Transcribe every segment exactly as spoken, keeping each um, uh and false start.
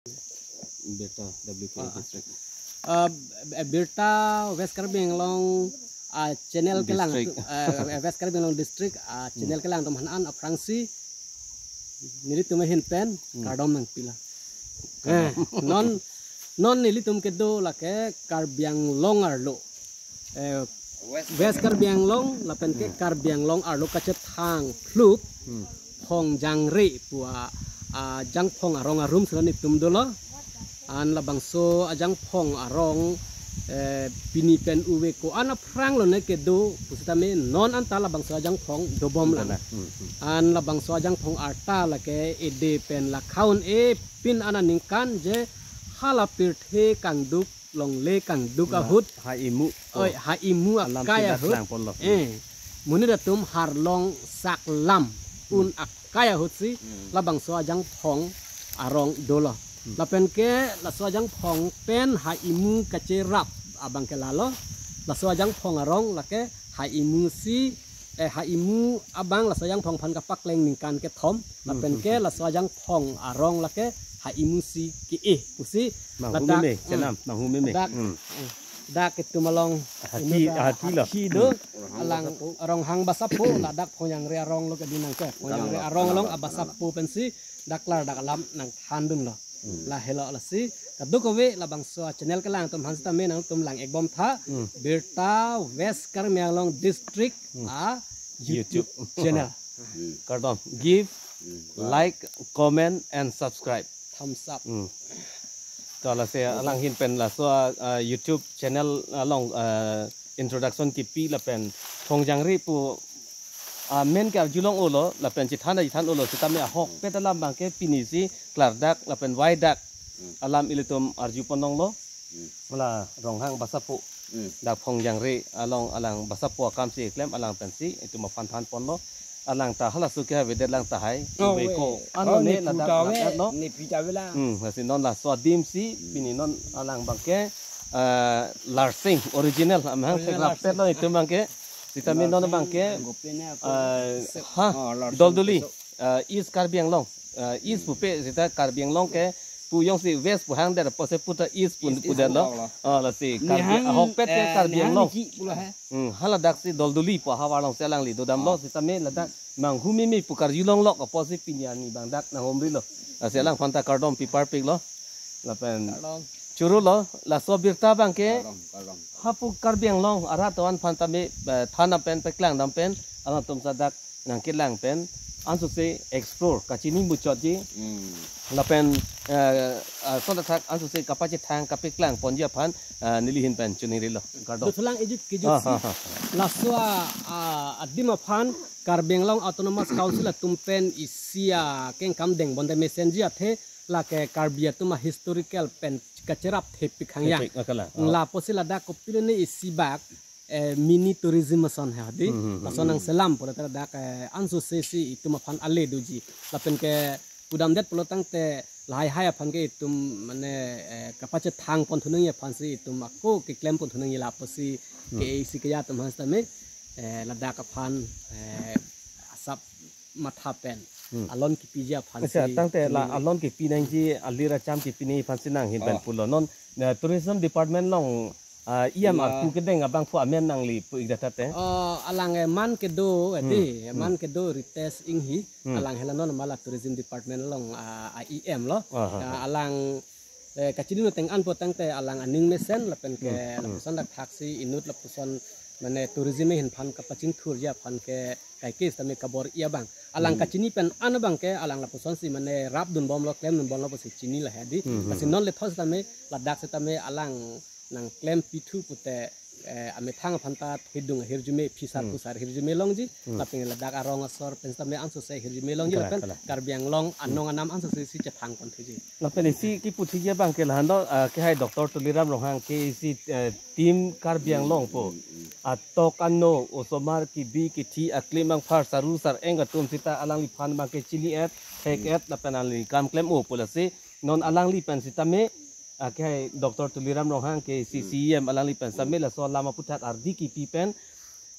Birta W K Ah, ah. District. Uh, Birta West Karbi Anglong, uh, channel kelang, District. Uh, West Karbi Anglong District, uh, channel kelang atum aphan an aphrangsi nelitum ahin pen Hmm. kardom nangpilo. Kardom. Eh, non non nelitum kedo lake Karbi Anglong arlo. Eh, West Karbi Anglong lapen ke Hmm. Karbi Anglong arlo kachethang phlup Hmm. Phongjangre pu a, ajangphong arong arum si nelitum dolo. An labangso ajangphong arong, eh, pini pen uve ko-an aphrang lone kedo pusitame non anta labangso ajangphong dobom lang. Hmm, hmm. An labangso ajangphong arta lake ede pen lakhaun e pin aningkan je hala pirthe kangduk longle kangduk La ahut. Ha imu. Oi, ha imu Alam akai tidak ahut. Lang polo. Eh, monit atum harlong saklam un Hmm. akai ahut si Hmm. labangso ajangphong arong dolo. Hmm. Lapen ke laso ajangphong pen ha imu kacherap abang ke lalo. Laso ajangphong arong lake ha imu si, eh, ha imu abang laso ajangphong aphan kapakleng ningkan kethom. Lapen Hmm, ke hmm, laso ajangphong arong lake ha imu si ke-e pusi Manghu ladak, meme, hmm, chenam, manghu meme. Dak, Hmm. eh, dak itum along Haki, inu dak haki lo. Haki do, Hmm. alang Ronghang Basapo, ladak Phongjangre arong lo kedi nang ke. Phongjangre Galang lo, arong along galang lo, a Basapo galang lo. Pensi dak klardak alam nangthandunlo. Hmm. Lahelo lasi kadokave labangso channel kelang atum aphan sitame nangtum lang-ikbom tha. Hmm. Birta West Karbi Anglong District Hmm. a YouTube YouTube. Channel. Hmm. Kardom. Give, Hmm. like, comment, and subscribe. Thumbs up. Hmm. To lasi alang ahin pen laso, uh, YouTube channel along, uh, introduction kipi lapen Phongjangre pu, uh, men ke arjulong-olo lapen chethan chethan-olo sitame ahokpet alam abang ke pini si klardak lapen waidak Hmm. alam ilitum arju ponlonglo. Hmm. La Ronghang Basapo. Hmm. Dak Phongjangre along alang Basapo akam si klem alang pensi itum aphan than ponlo. Alang ta halaso ke avedet lang tahai. Oh, Ube we. Ko Oh, ano ne ne ladak puta we, ladak no. Ne pita we la. Hmm, lasi non laso adim si Hmm. pini non alang abang ke, eh, Larsing original amahang Original pek rapet Larsing. Lo itum abang ke. Sitame non Larsing abang ke, Gopinath eh, Sep-, ha, oh, Larsing Doldoli, Sep-, eh, East Karbi Anglong, eh, East Hmm. pupe sita Karbi Anglong ke pu jongsi West pu hang der apotsi puta East pu East, East pudet lo. Pu lo. Oh, lasi Karbi Nihang, ahokpet ke eh, Karbi nihang Anglong. Niki pulo he. Hmm, haladak si Doldoli pu ahavar along si alangli dodamlo Oh. sitame ladak manghu meme pu karjulong lok apotsi pini arni abang dak nanghumrilo. Lasi alang aphan ta kardom pi parpiklo. Lapen Kardom. Choro lo, laso birta abang ke Kardom, kardom. Hapu Karbi Anglong arat atum aphan tame, eh, than pen paklang dam pen alangtum sadak nangkelang pen ansose explore kachini muchotji. Hmm. Lapen, eh, eh, son athak ansose kapachethang kapaklang ponji aphan, eh, neli ahin pen chiningrilo. Kardom. Dothulang ejut kejut Ah, si. Ah, ah. Laso a, a, adim aphan Karbi Anglong Autonomous Council atum pen isi akengkam deng bonta mesenji athe lake Karbi atum a historical pen kacherap thepik hang ya. Thepik, akala. Oh. Lapusi ladak kopilone isi bak, eh, mini tourism ason he hadi. Hmm, hmm, hmm, Lason hmm. Nangselam pulo tangte ladak, eh, ansose si itum aphan ale doji. Lapen ke pudamdet pulo tangte lahai hai aphan ke itum mane, eh, kapachethang pon thunang aphan si itum ako keklem pon thunang lapusi Hmm. K A C ke ya atum aphan sitame, eh, ladak aphan, eh, asap matha pen. Hmm. Alon kipiji aphan Acha, si tangte la chini. Alon kipi nangji alir acham kipi nangji aphan si nang ahin pen Oh. Pulo. Non, eh, tourism department along, ah, E M La. Arpu kedeng abangphu amen nangli pu-ik data te. Oh, alang, eh, man kedo, eh, Hmm. Di, Hmm. Man kedo Ritesh Inghi, Hmm. Alang hela non mala tourism department along, ah, a E M lo. Ah, ah, Ah, ah. Alang eh, kachini no teng an po tangte alang aning mesen lapen ke Hmm, hmm. Lapuson dak thaksi inut lapuson mane tourism ahin aphan kapachingthurji aphan ke kaike sitame kabor-i abang. Alang Hmm. Kachini pen an abang ke alang lapuson si mane rapdun bomlo klemdun bomlo pusi chini lahai di. Hmm, hmm, Lasi hmm. Non lethos sitame ladak sitame alang nangklem pithu pute, eh, amethang aphan ta thedung ahirjume phisar Hmm. Pusar hirjume longji. Hmm. Lapen ladak arong asor pen sitame ansose hirjume longji Kalang, lapen kalang. Karbi Anglong Hmm. Anong anam ansose si chethang pon thuji. Lapen isi kipu thiji abang ke lahan do, ah, ke hai Doctor Tuliram Ronghang ke isi, eh, team Karbi Anglong po. Hmm, hmm, hmm. Atok ano osomar kibi kithi aklim angphar saru sareng atum sita alangliphan abang ke chini-et, thek-et, Hmm. Lapen alangli kam klem-o pu lasi non alangli pen sitame, ah, ke hai Doctor Tuliram Ronghang ke isi Hmm. C E M alangli pen sitame Hmm. Laso alam aphuthak ardi kipi pen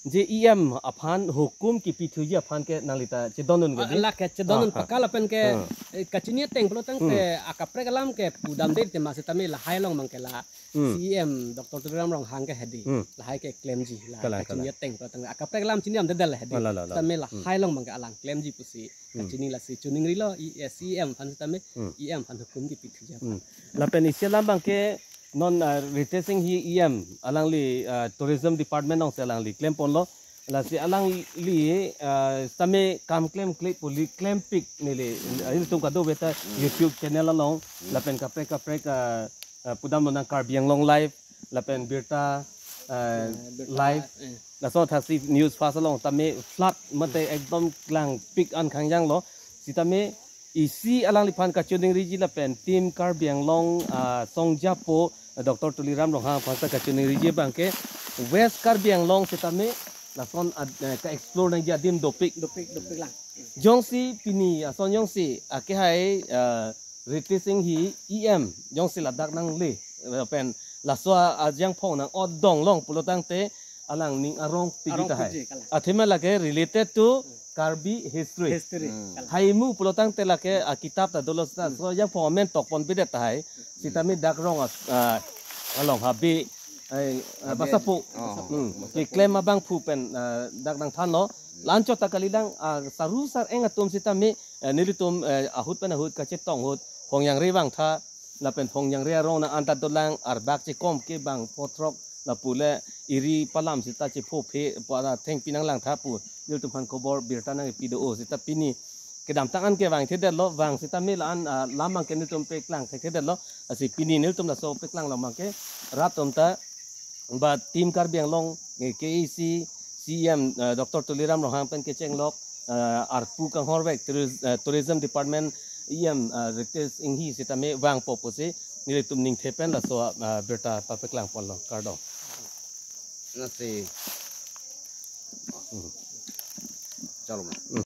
J E M aphan hukum kipithuji aphan ke nanglita chedondun ke di? Lake chedondun Ah, ah. Pakal lapen ke, Hmm. eh, kachini ateng pulo tangte Hmm. akaprek alam ke pudamde tema setame lahai along abang ke la Hmm. C E M Doctor Tuliram Ronghang ke hedi. Hmm. Lahai ke klemji la Kalang, kachini kalang. Ateng pulo tang akaprek alam chinidamde la hedi. La, la, la, la. Setame Hmm. lahai along abang ke alang klemji pusi Hmm. kachini lasi chuning rilo i, eh, C E M aphan setame Hmm. E M aphan hukum kipithuji aphan. Hmm. Lapen isi alam abang ke non, ah, Ritesh Enghi E M alangli, ah, tourism department alongsi alangli klemponlo. Lasi alangli, ah, setame kam klemkle pu ili klempik neli, ah, ilitum kadokave ta Hmm. YouTube channel along Hmm. lapen kaprek kaprek, ah, ah, pudamlonang Karbi Anglong Live lapen Birta, ah, Eh, Birta, Live. Eh. Laso thaksi News Fast along tame flood mate ekdom klangpik an khangjanglo. Setame isi alangliphan kachuning riji lapen Team Karbi Anglong, ah, songjapo Doctor Tuliram Ronghang aphan ta kachuning riji abang ke West Karbi Anglong setame lason ad-, eh, ka-explore nangji adim dopik. Dopik, dopik lang. Jongsi pini ason jongsi akehai, ah, Ritesh Enghi E M jongsi ladak nangle, eh, pen laso a-, ajangphong nang-otdunlong pulo tangte alang ning arong piji Arong tahai. Piji, kalang. Athema lake related to Karbi history. History, Hmm. Kalang. Haimu pulo tangte lake akitap ta dolo seta Hmm. so ajangphong amen tokponpedet tahai. Setame dak rong a-, ah, along habe, eh, ah, Habe. Basapo. Oh, Hmm. Basapo. Keklem abangphu pen, ah, dak nangthanlo. La-anchot ta kalilang, ah, saru sareng atum setame, eh, nelitum, eh, ahut pen ahut kachetong ahut Phongjangre vangtha lapen Phongjangre arong nang anta dolang, arbak chekom ke bang photrok lapu le iri palam seta chephophe pu athengpi nanglangtha pu nelitum aphan khobor birta nangpi do-o seta pini kedamtang an ke vangthedetlo, vang setame la-an, ah, lam abang ke nelitum peklang thekthedetlo. Lasi pini nelitum laso peklang lam abang ke rat atum ta ba Team Karbi Anglong, eh, K A C, C E M, eh, Doctor Tuliram Ronghang pen kechenglok, eh, arpu kanghorvek touris-, eh, Tourism Department E M, eh, Ritesh Enghi setame vangpo pusi nelitum ningthe pen laso, eh, birta papeklangponlo, kardom. Nasi. Hmm. Chalo na.